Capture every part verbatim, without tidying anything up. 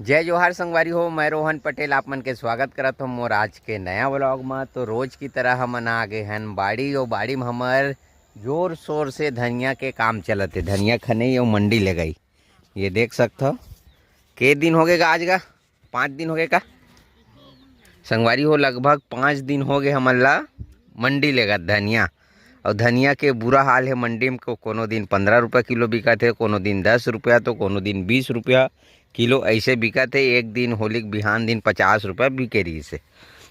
जय जोहार संगवारी हो, मैं रोहन पटेल आप मन के स्वागत करत हों मोर आज के नया व्लॉग म। तो रोज की तरह हमन आ गे हन बाड़ी, अउ बाड़ी म हमर जोर शोर से धनिया के काम चलत हे, धनिया खनई अउ मंडी लेगई। ये देख सकत हो, के दिन हो गे गा आज गा? पाँच दिन हो गे का संगवारी हो? लगभग पाँच दिन हो गे हमन ला मंडी लेगत धनिया। अउ धनिया के बुरा हाल हे मंडी म, को-, कोनो दिन पन्द्रह रुपया किलो बिकत हे, कोनो दिन दस रुपया, तो कोनो दिन बीस रुपया किलो ऐसे बिकत हे। एक दिन होली के बिहान दिन पचास रुपया बिके रहिस हे,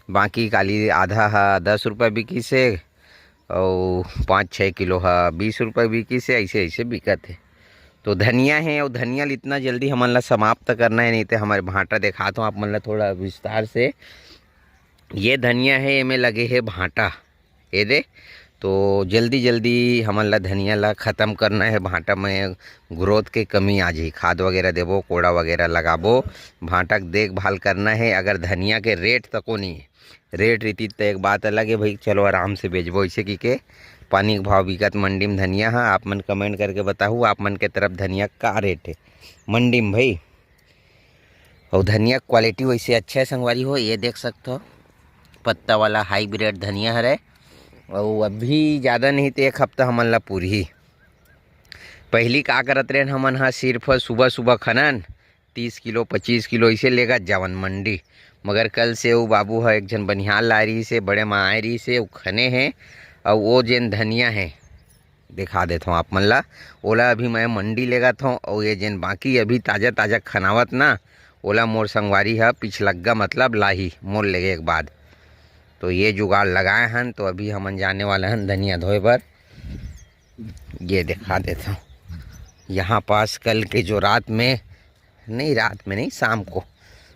बाकी काली आधा ह दस रुपया बिकिस हे, अउ पाँच छः किलो ह बीस रुपया बिकिस हे, ऐसे ऐसे बिकत हे। तो धनिया हे, अउ धनिया ल इतना जल्दी हमन ला समाप्त करना हे, नहीं तो हमर भांटा देखात हों आप मन ला थोड़ा विस्तार से। ये धनिया हे, एमे लगे हे भांटा, ये दे। तो जल्दी जल्दी हमन ला धनिया ला खत्म करना हे, भांटा में ग्रोथ के कमी आ जाही। खाद वगैरह देबो, कोड़ा वगैरह लगाबो, भांटा के देखभाल करना हे। अगर धनिया के रेट तको नहीं हे, रेट रहितिस त एक बात अलग हे भाई, चलो आराम से बेचबो, ऐसे की के पानी के भाव बिकत मंडी में धनिया ह। आप मन कमेंट करके बताहू, आप मन के तरफ धनिया का रेट हे मंडी में भाई? अउ धनिया क्वालिटी वैसे अच्छा हे संगवारी हो, ये देख सकत हो, पत्ता वाला हाइब्रिड धनिया हरे। अउ अभी ज़्यादा नहीं तो एक हफ्ता हमन ला पूरही। पहली का करत रहेन हमन ह, सिर्फ सुबह सुबह खनन, तीस किलो पच्चीस किलो ऐसे लेगत जावन मंडी। मगर कल से वो बाबू ह एक झन बनिहार लाए रहिस हे, बड़े म आए रहिस हे, वो खने हे। अउ वो जेन धनिया हे, दिखा देत हों आप मन ला, ओला अभी मैं मंडी लेगत हों। अउ ये जेन बाकी अभी ताज़ा ताज़ा खनावत ना, ओला मोर संगवारी ह पिछलग्गा मतलब लाही मोर लेगे के बाद। तो ये जुगाड़ लगाए हन, तो अभी हमन जाने वाले हन धनिया धोए बर। ये दिखा देत हों, यहाँ पास कल के जो रात में, नहीं रात में नहीं, शाम को,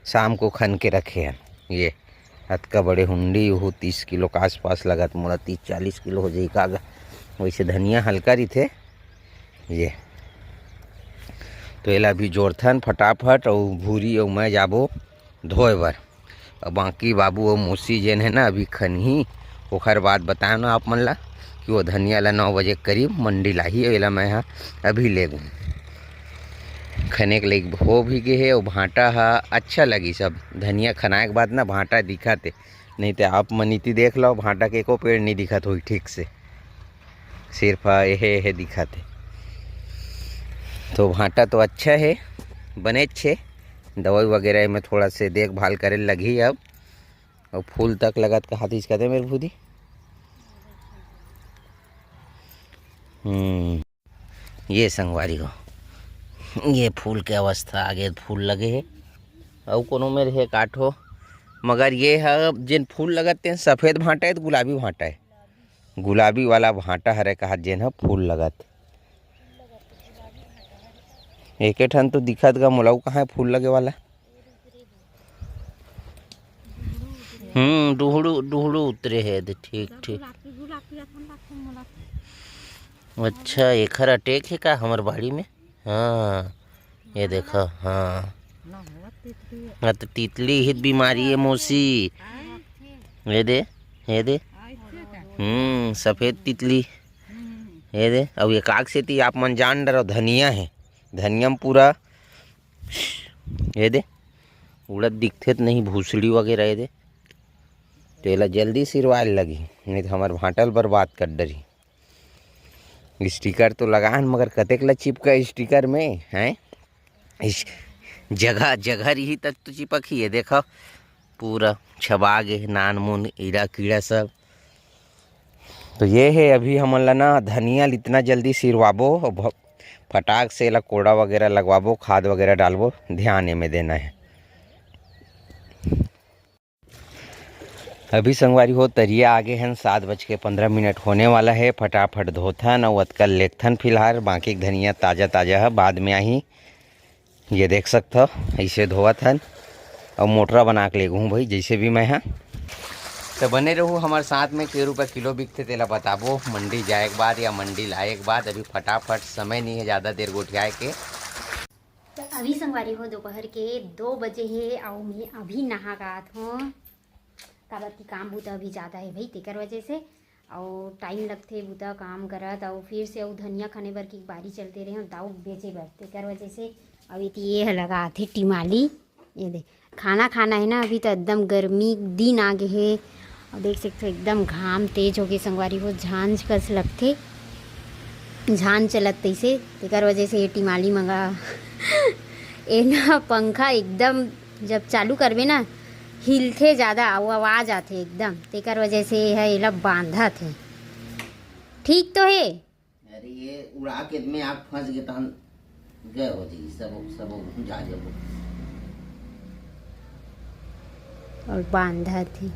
शाम को खन के रखे हन। ये अतका बड़े हुंडी, वो तीस किलो के आसपास लगत मोला, तीस चालीस किलो हो जाही का गा। वैसे धनिया हल्का रहिथे। ये तो एला अभी जोरथन फटाफट, अउ भूरी अउ मैं जाबो धोए बर। अउ बाकी बाबू अउ मौसी जेन हे ना, अभी खनही, ओखर बाद बताएंव ना आप मन ला कि वो धनिया ला नौ बजे के करीब मंडी लाही, अउ एला मैं ह अभी लेगहूँ। खने के लइक हो भी गे हे, अउ भांटा ह अच्छा लगिस। अब धनिया खनाए के बाद ना भांटा दिखत हे, नहीं तो आप मन इति देख लो, भांटा के एको पेड़ नहीं दिखत होही ठीक से, सिर्फ एहे एहे दिखत हे। तो भांटा तो अच्छा हे, बनेच हे, दवाई वगैरह में थोड़ा से देखभाल करे लगही अब। अउ फूल तक लगत कहा थीस कते मेर भूदी। हम्म, ये संगवारी हो, ये फूल के अवस्था, आगे फूल लगे हे, अउ कोनो मेर हे काठो, मगर ये ह जेन फूल लगत तेन सफेद भांटा हे, गुलाबी भांटा हे, गुलाबी वाला भांटा हरे कहा जेन ह फूल लगत। एके ठन तो दिखत गा मोला, अउ कहाँ हे फूल लगे वाला? हम्म, डुहड़ू, डुहड़ू उतरे हे दे, ठीक, ठीक। गुलाबी, गुलाबी असन लगथे मोला। अच्छा, एखर अटैक हे का हमर बाड़ी में? हाँ, ये देखो, हाँ। हाँ, तो तितली ही बीमारी हे मौसी। ये दे, ये दे। हम्म, सफेद तितली। ये दे, अब एक आग सेती आप मन जान डरो, धनिया हे। धनिया में पूरा ये दे, उड़द दिखथे त नहीं, भूसड़ी वगैरह ये दे। तेला जल्दी सिरवाए लगही, नहीं तो हमर भांटा ल बर्बाद कर डरही। स्टिकर तो लगान, मगर कतेक ला चिपका स्टिकर में, हैं? इस जगह, जगह रही तब तो चिपकही। ये देखो, पूरा छबा गे, नान मुन, ईरा कीड़ा सब। तो ये हे, अभी हमन ला ना धनिया ल इतना जल्दी सिरवाबो, अउ भ-, फटाक से एला कोड़ा वगैरह लगवाबो, खाद वगैरह डालबो, ध्यान एमे देना हे। अभी संगवारी हो, तरिया आगे हन, सात बज के पन्द्रह मिनट होने वाला हे। फटाफट धोथन अउ अतका लेगथन फिलहाल, बाकी के धनिया ताजा ताजा ह, बाद में आही। ये देख सकत हो, ऐसे धोवत हन अउ मोटरा बना के लेगहूँ भाई, जैसे भी मैं ह। तो बने रहू हमर साथ में, के रुपया किलो बिकथे तेला बताबो, मंडी जाए के बाद या मंडी लाए के बाद। अभी फटाफट समय नहीं है ज़्यादा देर गोठियाए के। तो अभी संगवारी हो, दोपहर के दो बजे हे अउ मैं अभी नहा के आत हों, काबर कि काम बूता अभी ज़्यादा हे भाई, तेकर वजह से। अउ टाइम लगथे बूता काम करत, अउ फिर से अउ धनिया खने बर की बारी चलते रहे, दाऊ बेचे बर, तेकर वजह से। अउ एती ये ह लगा आथे टिमाली, ये दे, खाना खाना है ना, अभी तो एकदम गर्मी दिन आ गे हे। और देख सकते हो, एकदम घाम तेज हो गए संगवारी हो, झांझ कस लगथे, झांझ चलत तैसे, तेकर वजह से ये टिमाली मंगा। ए ना पंखा एकदम जब चालू करबे ना, हिलथे ज़्यादा, वो आवाज़ आथे एकदम, तेकर वजह से ये है, एला बांधत हे। ठीक तो हे? अरे, ये उड़ा के में आग फंस गए, तहन गए हो जी, सब, सब जा जब। और बांधत हे,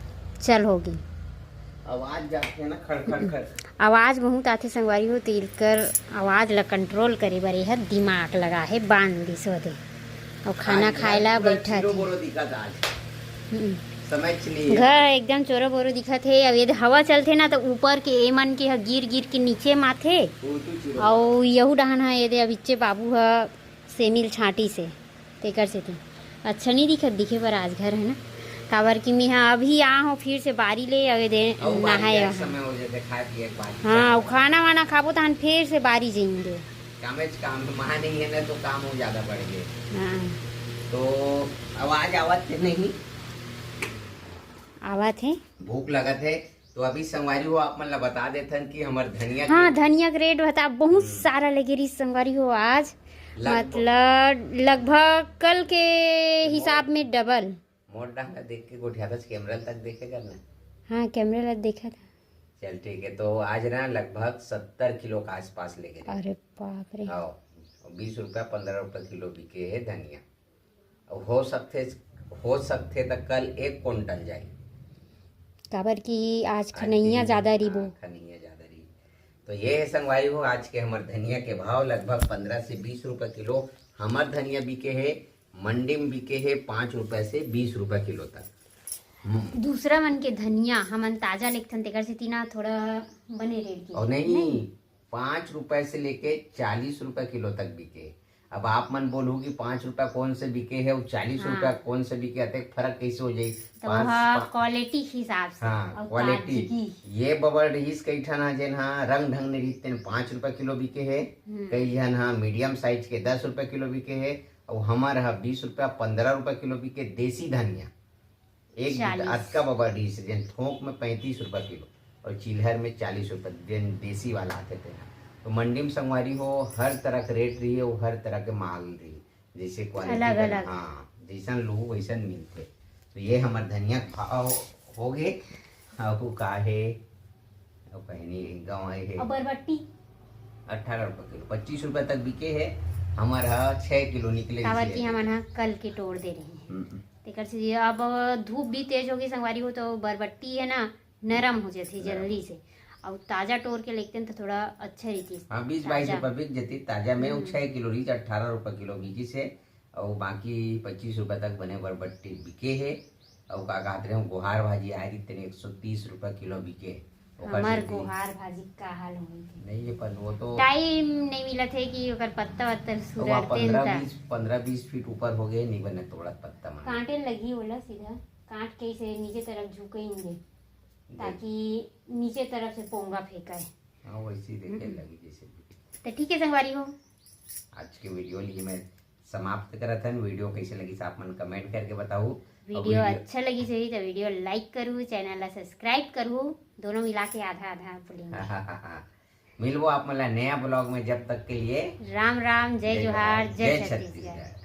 चल होगे। आवाज जाथे ना, खड़, खड़, खड़। आवाज बहुत आथे संगवारी हो, तो इनकर आवाज ला कंट्रोल करे बर एहर दिमाग लगा हे, बांध दिस होदे। और खाना आज खाए ला पूरा बैठा चीरो थे। बोरो दिखत आज। हम्म। समझ नहीं घर है। एकदम चोरो बोरो दिखत हे। अब ये हवा चलथे ना, तो ऊपर के एमन के ह गिर गिर के नीचे माथे। वो तो चीरो। और यहू डहान ह, ये दे, अब इच्चे बाबू ह सेमिल छांटी से, तेकर सेती अच्छा नहीं दिखत, दिखे बर आज घर है ना, काबर कि मैं हा अभी आ हूँ फिर से बारी ले, अवे दे अउ बारी नहाए जाए वहाँ। समय हो जाथे, खाए पिए के बाद हाँ, अउ खाना वाना खाबो तहन फिर से बारी जाएंगे। कामेच काम, माँ नहीं है ना, तो काम हो ज्यादा बढ़ गए। हाँ। तो आवाज आवत थे नहीं? आवत हे। भूख लगत हे। तो अभी संगवारी हो, आप मन ला बता देथन कि हमर धनिया के हाँ, धनिया के रेट बता, बहुत हम्म। सारा लगे रही संगवारी हो आज। लगभग। मतलब लगभग कल के हिसाब में डबल। मोर डांग ला देख के गोठियाथस, कैमरा तक देखे कर ना। हाँ, कैमरा ला देखा था। चल ठीक है, तो आज ना लगभग सत्तर किलो के आसपास लेके रहे। अरे बाप रे। हाँ, बीस रुपया, पन्द्रह रुपया किलो बिके हे धनिया। अउ हो सकथे, हो सकथे त कल एक कुंटल जाए। काबर कि आज आज खनैया दिन ज्यादा रही वो। हाँ, खनैया ज्यादा रही। तो ये है संगवारी हो, आज के हमर धनिया के भाव लगभग पन्द्रह से बीस रुपए किलो। हमर धनिया बिके हे, मंडी में बिके हे पाँच रुपए से बीस रुपए किलो तक। हम्म। दूसरा मन के धनिया हमन ताजा लेथन, तेकर सेती ना थोड़ा बने रेट के। और नहीं, नहीं। पाँच रुपए से लेके चालीस रुपए किलो तक बिके। अब आप मन बोलहू कि पाँच रुपया कौन से बिके हे और चालीस हाँ। रुपया कौन से बिके, अतेक फर्क कैसे हो जाई? तो पाँच, वह पा-, क्वालिटी के हिसाब से हाँ, और क्वालिटी। ताजगी। ये बबल रहीस कई ठन हा, जेन हा रंग ढंग नहीं रहीस, तेन पाँच रुपया किलो बिके हे। हम्म। कई झन हा मीडियम साइज के दस रुपया किलो बिके हे, और हमर हा बीस रुपया, पन्द्रह रुपया किलो बिके देसी धनिया। एक चालीस। अतका बबल रहीस, जेन थोक में पैंतीस रुपया किलो और चिल्हर में चालीस रुपया, जेन देसी वाला आथे तेन हा। तो मंडी में संगवारी हो, हर तरह के रेट रही और हर तरह के माल रही, जैसे क्वालिटी अलग का, अलग। हाँ, जैसन लूहू वैसन मिलथे। तो ये हमर धनिया के भाव हो गे। अउ का हे, अउ कहीं नहीं, गाँव आए हे। और बरबट्टी? अठारह रुपया किलो, पच्चीस रुपया तक बिके हे। हमर हा छः किलो निकले काबर रहिस कि हे। हमन हा कल के टोर दे रहे हैं। हम्म। तेकर से अब धूप भी तेज होगी संगवारी हो, तो बरबट्टी है ना, नरम हो जाती नरम। जल्दी से। और ताजा टोर के लेते हैं तो थोड़ा अच्छा रहती। हाँ, बीस बाईस ताजा। रुपया बिक जती ताजा में, वो हम्म। छः किलो रहीस, अठारह रुपया किलो बिकिस हे, और बाकी पच्चीस रुपया तक बने बरबट्टी बिके हे। और का कहत रहे, गोहार भाजी आए रही, तेने एक सौ तीस रुपया किलो बिके। ओकर हमर सेती गोहार भाजी का हाल होई थे। नहीं, ये पर वो तो टाइम नहीं मिलत हे कि ओकर पत्ता वत्ता वो सुरड़ते पन्द्रह न ता। बीस, पन्द्रह बीस फीट ऊपर हो गए, नहीं बने तोड़त पत्ता मन। कांटे लगी ओला सीधा, काट के इसे नीचे तरफ झुकेंगे, देख। ताकि नीचे तरफ से पोंगा फेंकाए। हाँ, वैसे ही देखे हम्म। लगी जैसे भी। तो ठीक है संगवारी हो, आज के वीडियो लिए मैं समाप्त करत हन। वीडियो कैसे लगिस आप मन कमेंट करके बताहू। और वीडियो वीडियो अच्छा लगिस होही तो वीडियो लाइक करू, चैनल ला सब्सक्राइब करू, दोनों मिला के आधा आधा बोलेंगे। मिलबो आप मन ला नया ब्लॉग में, जब तक के लिए राम राम, जय जय जोहार, जोहार, जय जय छत्तीसगढ़। छत्तीसगढ़।